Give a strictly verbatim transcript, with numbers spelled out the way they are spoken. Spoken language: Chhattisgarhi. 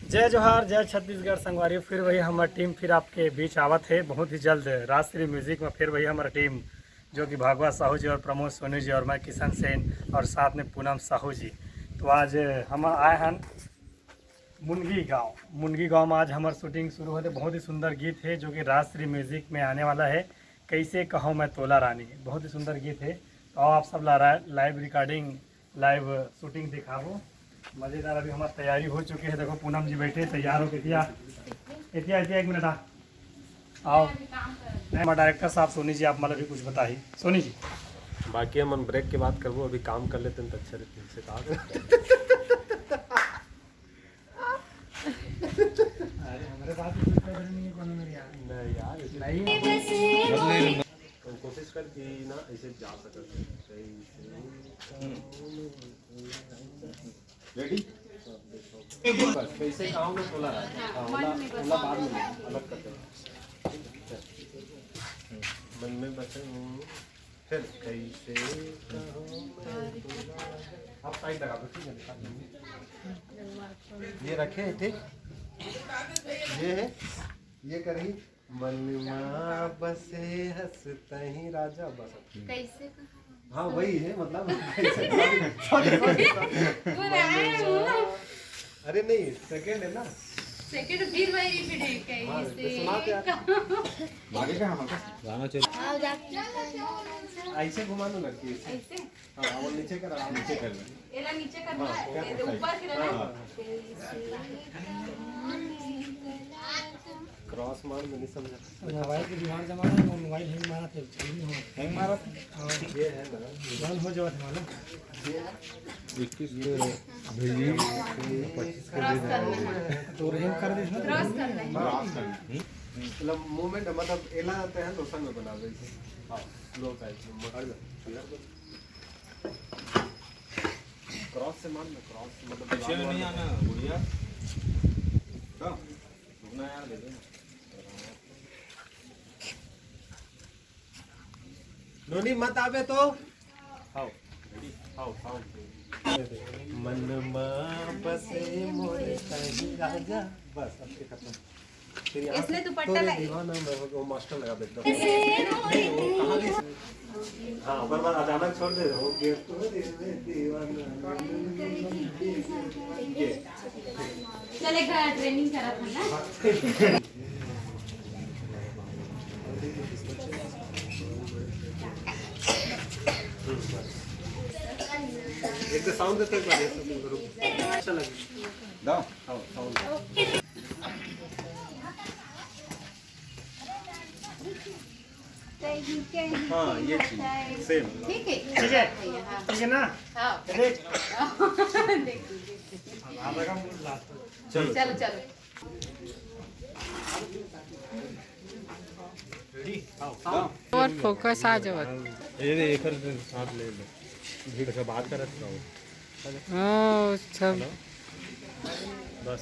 जय जोहार, जय छत्तीसगढ़ संगवारी। फिर वही हमर टीम फिर आपके बीच आवत हे बहुत ही जल्द। राजश्री म्यूजिक में फिर वही हमर टीम, जो कि भागवत साहू जी और प्रमोद सोनी जी और मैं किशन सेन और साथ में पूनम साहू जी। तो आज हम आए हन मुनगी गांव। मुनगी गांव में आज हमर शूटिंग शुरू होते। बहुत ही सुंदर गीत है जो कि राजश्री म्यूजिक में आने वाला है, कैसे कहूँ मैं तोला रानी। बहुत ही सुंदर गीत है। तो आओ आप सब ला लाइव रिकॉर्डिंग, लाइव शूटिंग दिखाबो। मजेदार, अभी हमार तैयारी हो चुके है। देखो पूनम जी बैठे तैयार हो के। एतिया, एतिया, एतिया, एक मिनट आ, आओ। नहीं, हमारे डायरेक्टर साहब सोनी जी, आप मतलब भी कुछ बताही। सोनी जी, बाकी हमन ब्रेक के बात करबो, अभी काम कर लेते हैं तो अच्छा रहते हैं, इससे कहा। अरे, हमारे पास भी कोई पैसा नहीं है, कौन है मेरे यार? नहीं यार, ऐसे नहीं। हम कोशिश कर कि ना ऐसे जा सकते हैं, कहीं से। रेडी? बस, कैसे काम में बोला रहा है? हाँ, ओला, ओला बाद में अलग कर दो। मन में बसे हूँ, फिर कैसे कहूँ मैं तोला। आप साइड लगा दो, ठीक है, निकाल दीजिए। ये रखे हैं, ठीक? ये है, ये करी। मन मा बसे हंसतही राजा, बस। कैसे कहा? हाँ, वही है, मतलब, कैसे? Sorry, sorry, sorry. बुलाया हूँ। अरे नहीं, सेकंड है ना। सेकंड फिर वही रिपीट है, हाँ, कैसे तो सुना दे यार। कहा? आगे का हमारा गाना चल। ऐसे घुमा दो लड़की, ऐसे। ऐसे? हाँ, वो नीचे कर, नीचे कर ले। एला नीचे कर हाँ, ना, क्या ये तो बताइए? ऊपर के ना। हाँ। क्रॉस मार, मैं नहीं समझा। मोबाइल के दिमाग जमाना है, वो मोबाइल हैंग मारा थे, चालू नहीं हुआ। हैंग मारा? हाँ। ये है ना। बंद हो जावा था मालूम। इक्कीस के भेजी, पच्चीस के दे देंगे। तो हैंग कर दे ना। क्रॉस करना है। क्रॉस करना है। मतलब मूवमेंट, मतलब एला आते हैं तो संग में बना दे इसे। हाँ, स्लो टाइप में। हट जा। क्रॉस से मार ना, क्रॉस से, मतलब पीछे में नहीं आना, गुड़िया। हाँ। रुकना यार, दे दो ना। नोनी मत आवे तो। आओ, रेडी? आओ, साउंड। मन मा बसे मोरे तही राजा। बस, अब के खत्म। फिर यहाँ इसने से दुपट्टा तोरे लाई। दीवाना मैं हो, वो मास्टर लगा देता हूँ। नहीं, वो कहाँ गई? हाँ, ओकर बाद अचानक छोड़ दे, हो गया तोरे में दीवाना। ये। चले घर ट्रेनिंग करा था ना। एक तो साउंड देते हैं, एक बार ऐसे तुम करो। अच्छा लगे। दा, हाँ, साउंड। हाँ, ये चीज, सेम। ठीक है। ठीक है? हाँ। ठीक है ना? हाँ। देख। देखिए, देखिए। आधा का मूड लास्ट। चलो, चलो, चलो। रेडी? हाँ। और फोकस आ जावत। ये दे, एक साथ ले लो। भीड़ से बात करत रहो। ओ, सब। हेलो? बस।